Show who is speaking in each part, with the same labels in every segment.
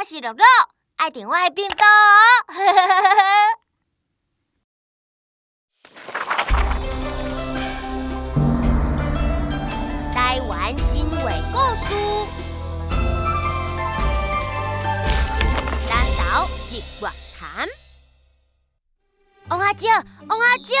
Speaker 1: 我是樂樂，愛訂我的頻道哦。台灣神話故事，南投日月潭。王阿姐，王阿姐，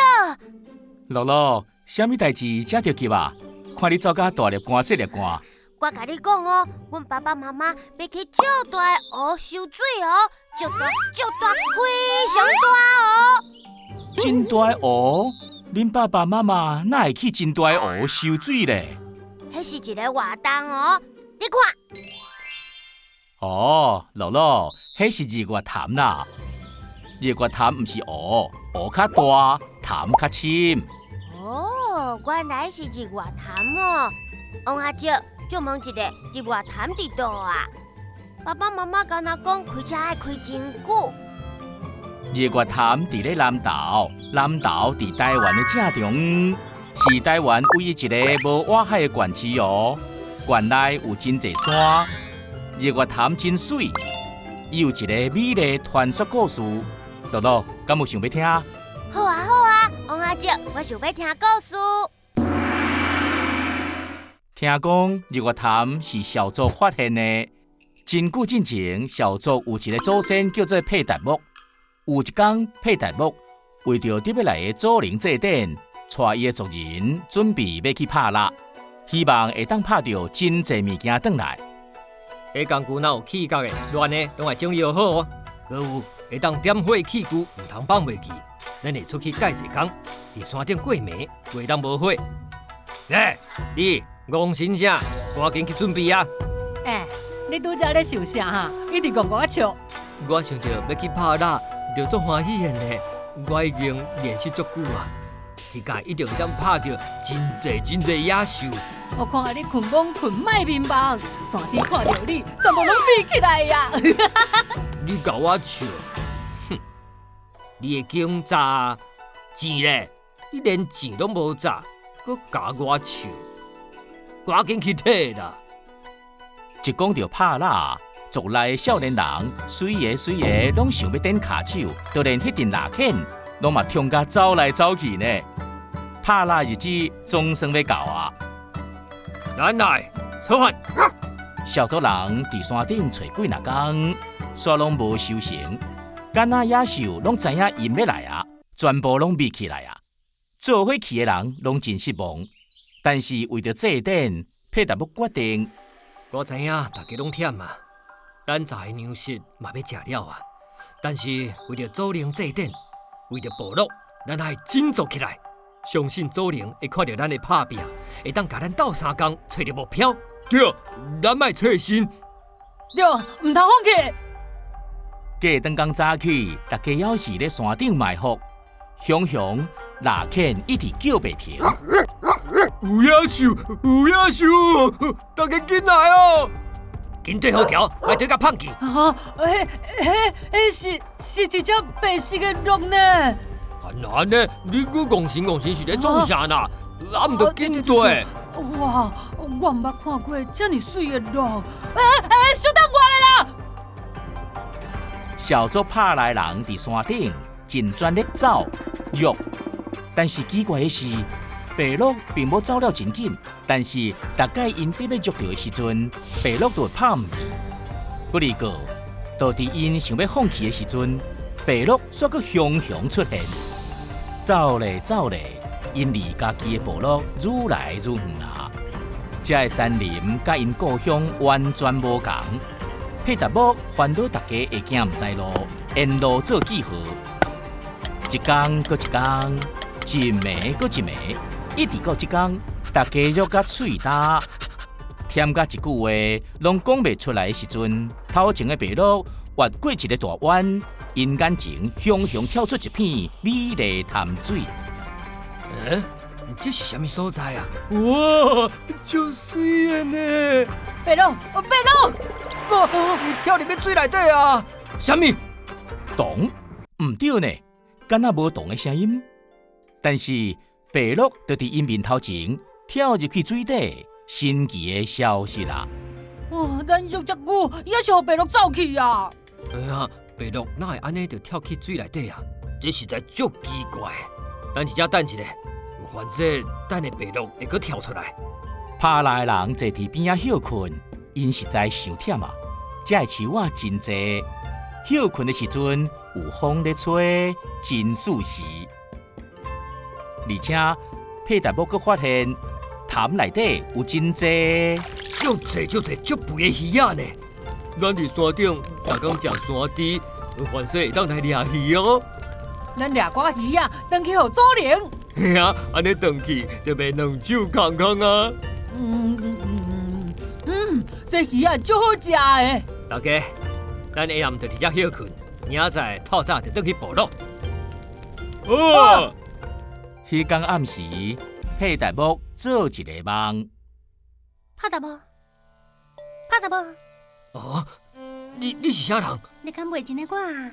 Speaker 2: 樂樂，啥物代誌遮著急啊？看你走甲大粒汗細粒汗。
Speaker 1: 我共你講哦，阮爸爸媽媽欲去足大的湖游水哦，足大足大，非常大哦。
Speaker 2: 真大的湖？恁爸爸媽媽哪會去真大的湖游水咧？
Speaker 1: 彼是一个活動哦，你看。
Speaker 2: 哦，樂樂，彼是日月潭啦。日月潭毋是湖，湖較大，潭較深。
Speaker 1: 哦，原來是日月潭哦。王阿姐，借問一下，日月潭佇佗啊？爸爸媽媽敢若講開車愛開真久。
Speaker 2: 日月潭佇咧南投，南投佇台灣的正中央，是台灣唯一一个無外海的縣市哦。縣內有真濟山，日月潭真媠，伊有一个美麗傳說故事。樂樂，敢有想欲聽？
Speaker 1: 好啊好啊，王阿姐，我想欲聽故事。
Speaker 2: 聽講日月潭是邵族發現的。真久進前，邵族有一个祖先叫做佩達木。有一工，佩達木為著得欲來的祖靈祭典，帶伊的族人準備欲去拍獵，希望會當拍著真濟物件轉來。
Speaker 3: 彼工具若有起角的、亂的，攏愛整理好哦。閣有會當點火器具，毋通放袂記。咱會出去蓋濟工，佇山頂過暝，袂當無火。來，你戇神啥？趕緊去準備啊！
Speaker 4: 欸，你拄才咧想啥哈？一直戇戇仔笑。
Speaker 3: 我想著欲去拍獵，就足歡喜的呢。我已經練習足久啊，這擺一定會當拍著真濟真濟野獸。
Speaker 4: 我看你睏罔睏賣眠夢，山頂看著你，全部攏飛起來呀！
Speaker 3: 你共我笑，哼！你會警察錢咧？你連錢攏無詐，閣共我笑，趕緊去提啦！
Speaker 2: 一講著拍獵，族內的少年人，媠个媠个攏想欲踮跤手，就連彼陣獵犬攏嘛衝甲走來走去呢。拍獵日子總算欲到啊！
Speaker 3: 咱來出發。
Speaker 2: 邵族人佇山頂揣幾若工，煞攏無收成，敢若野獸攏知影𪜶欲來啊，全部攏避起來啊。做伙去的人攏真失望，但是為著祭典，佩達木決定。
Speaker 3: 我知影大家攏忝啊，咱鍘的糧食嘛欲食了啊，但是為著祖靈祭典，為著部落，咱愛振作起來。相信祖靈會看著咱的拍拚，會當共咱鬥相共，揣著目標。對，咱莫脆心。
Speaker 4: 對，毋通放棄。
Speaker 2: 過轉工早起，大家猶是咧山頂埋伏，熊熊獵犬一直叫袂停。
Speaker 3: 有野獸，有野獸，大家緊來哦！緊對好橋，莫對共放棄。
Speaker 4: 啊，彼、彼、彼是是一隻白色的鹿呢？
Speaker 3: 啊，按呢，你閣戇神戇神是咧創啥呢？啊，毋著緊對。
Speaker 4: 哇，我毋捌看過遮爾媠的鹿。欸欸，小等我咧啦！
Speaker 2: 邵族拍獵人佇山頂真專咧走虐，但是奇怪的是，白鹿並無走了真緊，但是逐擺𪜶欲捉著的時陣，白鹿就會拍毋去。閣二個，就佇𪜶想欲放棄的時陣，白鹿煞閣雄雄出現。走咧走咧，𪜶離家己的部落愈來愈遠啊！這个山林佮𪜶故鄉完全無仝。彼達木煩惱大家會行毋知路，沿路做記號，一工閣一工，一暝閣一暝，一直到這工，大家虐甲喙焦，忝甲一句話攏講袂出來的時陣，頭前的白鹿越過一个大彎，𪜶眼前雄雄跳出一片美麗潭水。
Speaker 3: 欸，這是啥物所在啊？哇，足媠的呢！
Speaker 4: 白鹿，白鹿，
Speaker 3: 哇，伊跳入去水內底啊！啥物？
Speaker 2: 動？毋對呢，敢若無動的聲音。但是白鹿就佇𪜶面頭前跳入去水底，神奇的消失啦！
Speaker 4: 哦，咱約遮久，也是予白鷺走去啊！
Speaker 3: 哎呀，白鷺哪會按呢就跳去水內底啊？這實在足奇怪。咱佇遮等一下，反正等下白鷺會閣跳出來。
Speaker 2: 帕拉的人坐佇邊仔歇睏，𪜶實在傷忝啊！遮的樹仔真濟，歇睏的時陣有風咧吹，真舒適。而且佩達姆閣發現潭內底有真濟
Speaker 3: 足濟足濟足肥的魚仔呢。咱佇山頂逐工食山豬，凡勢會當來掠魚哦。
Speaker 4: 咱掠寡魚仔，轉去予祖靈。
Speaker 3: 嘿啊，按呢轉去就袂兩手空空啊。
Speaker 4: 這魚仔足好食的。
Speaker 3: 大家，咱下暗就佇遮歇睏，明仔載透早就轉去部落。哦，
Speaker 2: 彼工暗時，佩達木做一個夢。
Speaker 1: 帕達姆，帕達姆。
Speaker 3: 哦，你是啥人？
Speaker 1: 你敢袂認得我啊？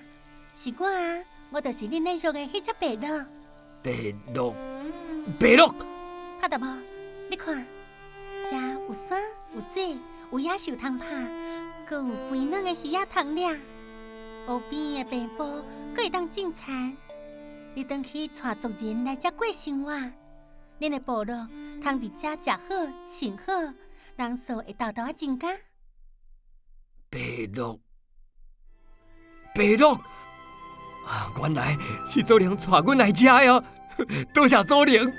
Speaker 1: 是我啊，我就是恁咧約的彼隻白鷺。
Speaker 3: 白鷺，白鷺。
Speaker 1: 帕達姆，你看，遮有山有水，有野獸通拍，閣有肥嫩的魚仔通掠，湖邊的平埔閣會當種田。你轉去帶族人來遮過生活，恁的部落通佇遮食好、穿好，人數會沓沓仔增加。
Speaker 3: 白鷺，白鷺，啊，原來是祖靈帶阮來遮喲！多謝祖靈。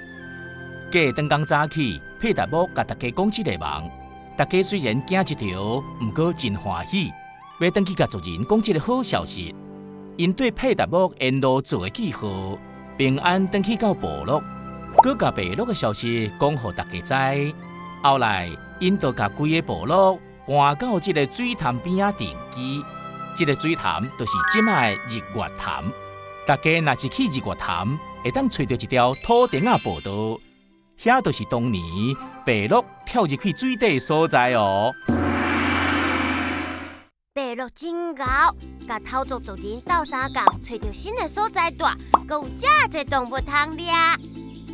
Speaker 2: 過轉工早起，佩達姆共大家講這個夢，大家雖然驚一跳，毋過真歡喜，欲轉去共族人講這個好消息。𪜶對佩達姆沿路做的記號，平安轉去到部落，閣共白鷺的消息講予大家知。後來，𪜶就共規个部落搬到這个水潭邊仔定居。這个水潭就是這擺的日月潭。大家若是去日月潭，會當揣著一條土埕仔步道，遐就是當年白鷺跳入去水底的所在哦。
Speaker 1: 白鷺真𠢕，共頭族族人鬥相共，揣著新的所在住，閣有遮濟動物通掠。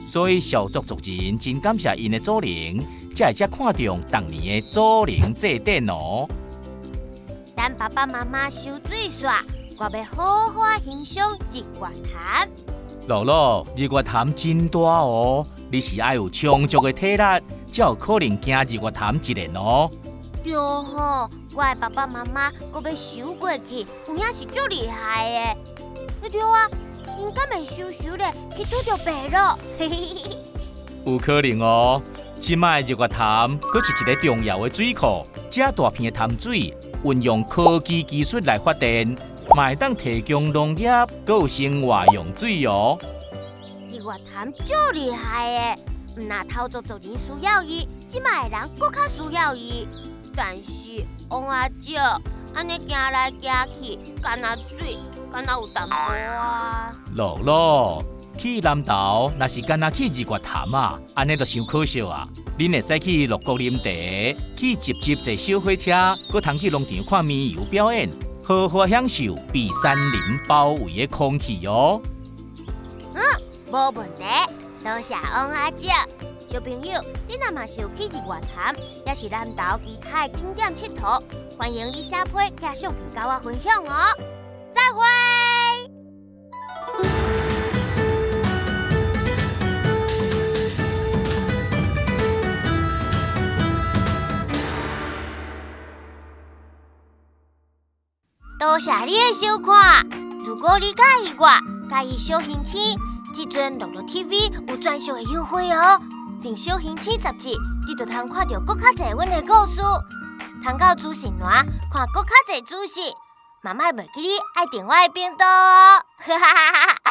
Speaker 2: 所以小族族人真感謝𪜶的祖靈，才會遮看重當年的祖靈祭典哦。
Speaker 1: 等爸爸媽媽修水煞，我欲好好欣賞日月潭。
Speaker 2: 樂樂，日月潭真大哦，你是愛有充足的體力，才有可能行日月潭一遍哦。
Speaker 1: 對吼，我的爸爸媽媽閣欲游過去，有影是足厲害的。對啊，𪜶敢會游游咧去拄著白鷺？
Speaker 2: 有可能哦。這擺日月潭閣是一个重要的水庫，這大片的潭水運用科技技術來發電，嘛會當提供農業閣有生活用水哦。
Speaker 1: 日月潭足厲害的，毋若頭族族人需要伊，這擺的人閣較需要伊。但是王阿叔，按呢行來行去，干焦水，敢若有淡薄啊。
Speaker 2: 樂樂，去南投，若是干焦去日月潭啊，按呢就傷可惜啊。恁會使去六股啉茶，去集集坐小火車，閣通去農場看綿羊表演，好好享受被山林包圍的空氣哦。
Speaker 1: 嗯，無問題，多謝王阿叔。小朋友，你若嘛是有去日月潭，抑是南投其他的景點𨑨迌，歡迎你寫批寄相片佮我分享哦。再會。多謝你的收看。如果你佮意我，佮意小行星，這陣樂樂 TV 有專屬的優惠哦。訂小行星雜誌，你就通看著閣較濟阮的故事，通到資訊欄看閣較濟資訊。嘛莫袂記你愛訂我的頻道哦。哈哈哈哈。